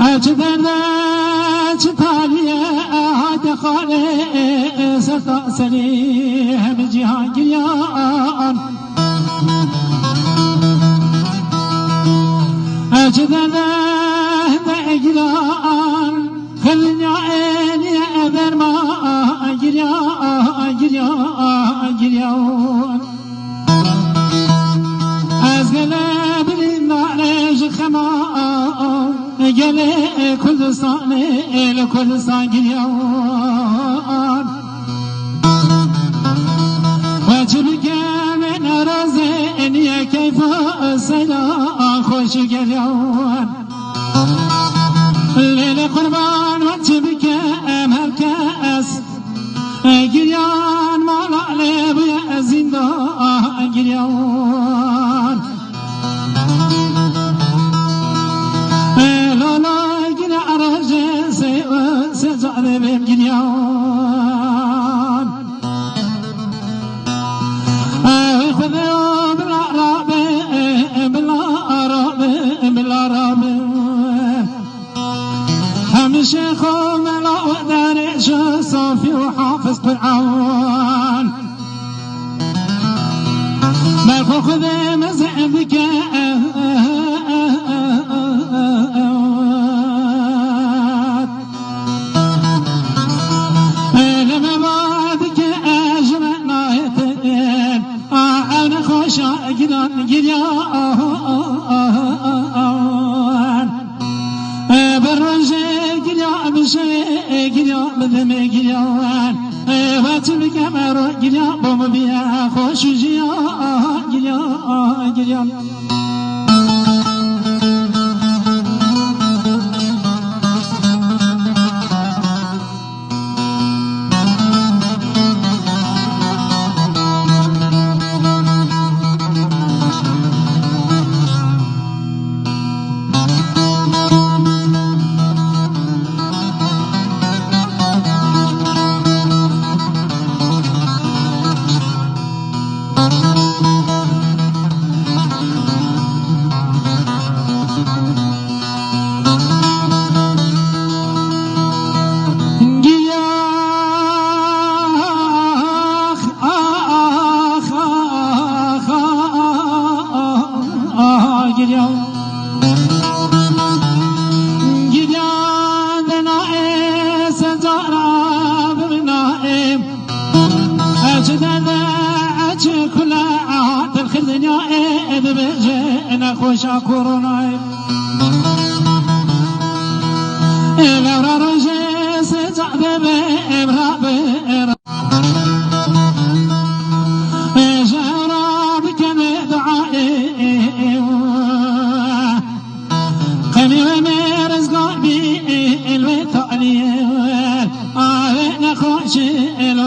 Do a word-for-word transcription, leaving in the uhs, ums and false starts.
Çi derde, çi talî ye, hate xalê, ser ta serî hemî cîhan giriyan. Çi derde, hete giran, xil dinyayê nîye derman, giriyan, giriyan, giriyan. Ez gelê birîndar ji xema, gelê Kurdistanê, li Kurdistan giriyan. We çi bikim, narazê niye keyfa seyra xweş giriyan. Lê li qurban we çi bikim, her kes giriyan, mala lê bûye zindan giriyan. Lala gire arajê se, se cadê bêm giriyan. Ey Xwedê, bila rabe, bila rabe, bila rabe. Hem şêx û mela û derê ji sofî û hafiz Qur'an. Berxwe Xwedê mezin dike. Li me va dike ji me nayêtin. A, ew nexweşa giran giriyan. Bi rojê giriya, bi şevê giriya, bi demê giriyan. Ve çi bike mero giriya, bo min biye xweş û jiyan giriya, giriya. Giriya, ax, ax, ax, ax, ax, giriya. Giriya de nae, secara bi nae. Eçi derde, eçi kule, aha, dilxir dinya, e, e, dibêje, e, nexweşa koronayê. E, lewra rojê sêca debe, e, bira be, e, ra-, e, ji ewra bikene dua, e, e, e, qemî we me rizgar bî, e, e, wê talî, e, a, wê nexweşê, e, lo,